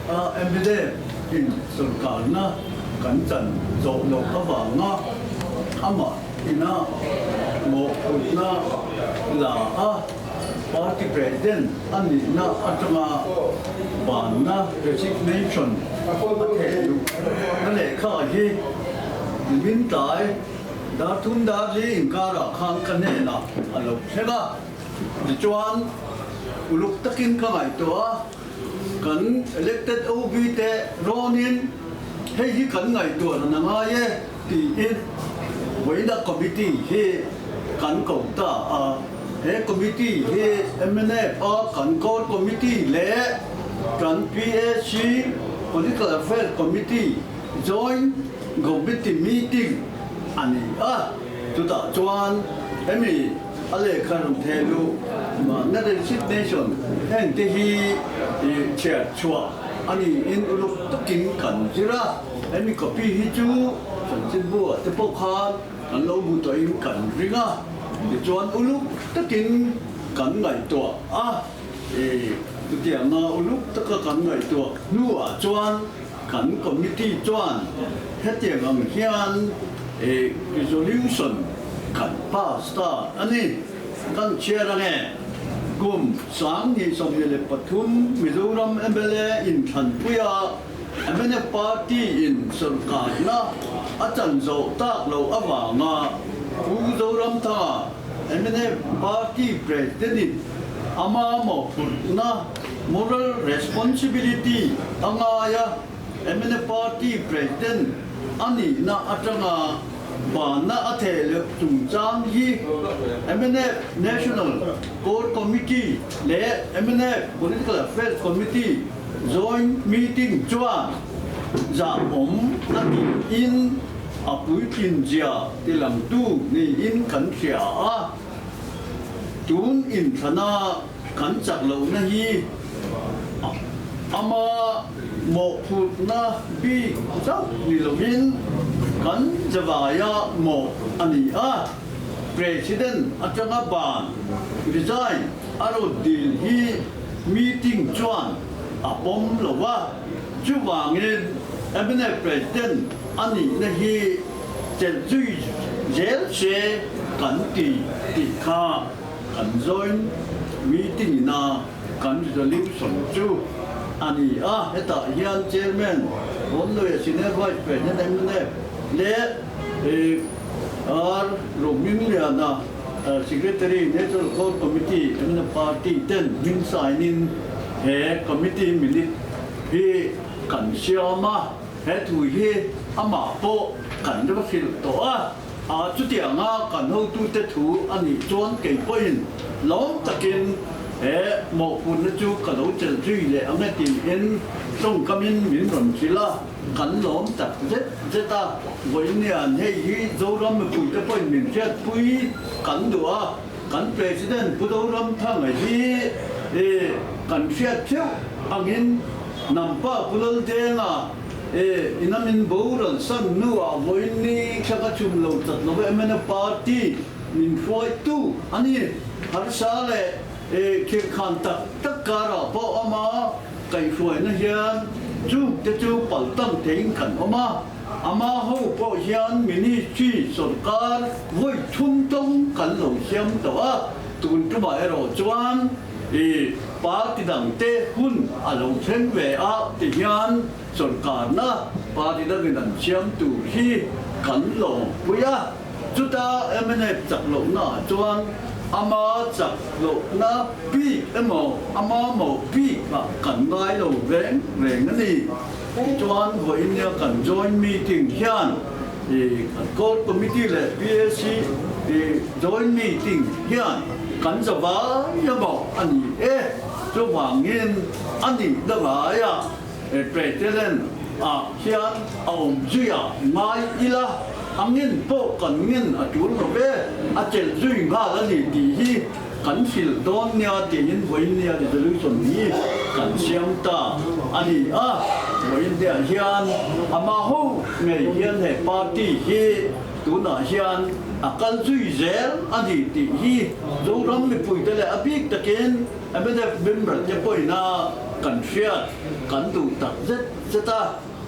A mla in sawrkarna kan chan zawh loh avanga amah ina mawhphurhna la a, party president a nihna atanga banna resignation a theh luh na lehkha hi nimin tlai dar thum dar li inkarah khan ka hnenah a lo thleng a. Tichuan uluk takin ka ngaihtuah a, kan elected OB te rawnin hei hi kan ngaihtuah dan a ngai e tiin vawiina committee hi kan ko ta a. He committee hi mnf a kan core committee leh kan PAC, Political Affairs Committee, joint committee meeting a ni a. Chutah chuan hemi A lehkha rawn theh luh mahna resignation heng te hi chhiar chhuah a niin uluk takin kan zir a, hemi copy hi chu chanchinbu ah te pawh khan kan lo hmu tawhin kan ring a, tichuan uluk takin kan ngaihtuah a, chutianga uluk taka kan ngaihtuah hnuah chuan kan committee chuan hetiang ang hian Resolution kan pass ta a ni. Kan chhiar ange, kum 2023 Mizoram mla inthlanpuia mnf party in sorkarna a chan zawh tak loh avanga Pu Zoramthanga mnf party president in ama mawhphurhna, moral responsibility, a ngai a. Mnf party president a nihna atanga banna a theh leh chungchang hi mnf National Core Committee leh mnf Political Affairs Committee joint meeting chuan zahawm a tiin a puitlin zia tilangtu niin kan hria a. Tun inthlana kan chak lohna hi ama mawhphurhna bik chauh ni lovin kan zavaia mawh a ni a. President atanga ban, resign, a rawn dil hi meeting chuan a pawm lo va, chuvangin mnf President a nihna hi chelh zui zel se kan ti tih kha Kan joint meeting ina kan resolution chu a ni a, hetah hian Chairman Rawnluia Senior Vice President mnf leh R Rohmingliana Secretary National Core Committee mnf Party ten hming sign in he committee minute hi kan siam a, he thu hi amah pawh kan va hrilh tawh a. A chutianga kan hotute thu a nih chuan kei pawhin lawm takin he mawhphurhna chu ka lo chelh zui leh ang e tiin tawngkamin min rawn hrilh a, kan lawm tak zet zet a. Vawiinian hei hi Zoram mipuite pawhin min hriatpui kan duh a, kan President Pu Zoramthanga hi kan hriat theuh angin Nampa Pu Laldenga, E, ina min boral san hnuah vawiin ni thla ka chhum lo chat lo ve mnf party min hruaitu a ni. Harsa leh e khirhkhan tak tak karah pawh ama kaihhruaina hian chungte chu paltang theiin kan awm a, ama ho pawh hian ministry sawrkar vawi thum tawng kan lo siam tawh a, tun tumah erawh chuan I party dangte hun a lo thleng ve a ti hian sawrkarna party dangin an siam tur hi kan lawmpui a. Chuta mnf chak lohna ah chuan ama chak lohna bik emaw ama mawh bik ah kan ngai lo reng reng a ni. Tichuan vawiin kan joint meeting hian I kan Core Committee leh PAC i joint meeting hian kan za vai emaw a ni e, chuvangin a nih dangaia President ah hian a awm zui a ngai ila, a ngin pawh kan ngin a tul lo ve, a chelh zui nghal a ni tih hi kan hrilh dawn nia tiin vawiin resolution hi kan siam ta a ni a. Vawiin nia hian ama ho ngei hian he party hi tunah hian a kal zui zel a ni tih hi Zoram mipuite leh a bik takin mnf member te pawhin a kan hriat kan duh tak zet zet a.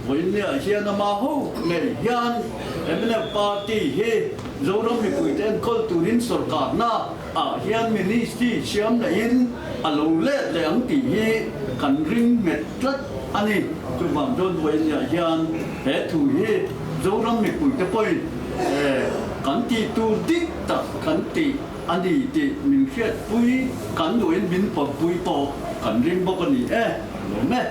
Vawiinniah hian ama ho ngei hian mnf party hi Zoram mipuite enkawl turin sorkarna ah hian ministry siam leh in a lo let leh ang tih hi kan ring nghet tlat a ni. Chuvang chuan vawiinniah hian he thu hi Zoram mipuite pawhin kan tih tur dik tak kan tih a ni tih min hriatpui kan duhin min pawmpui pawh kan ring bawk a ni e. Lawm e.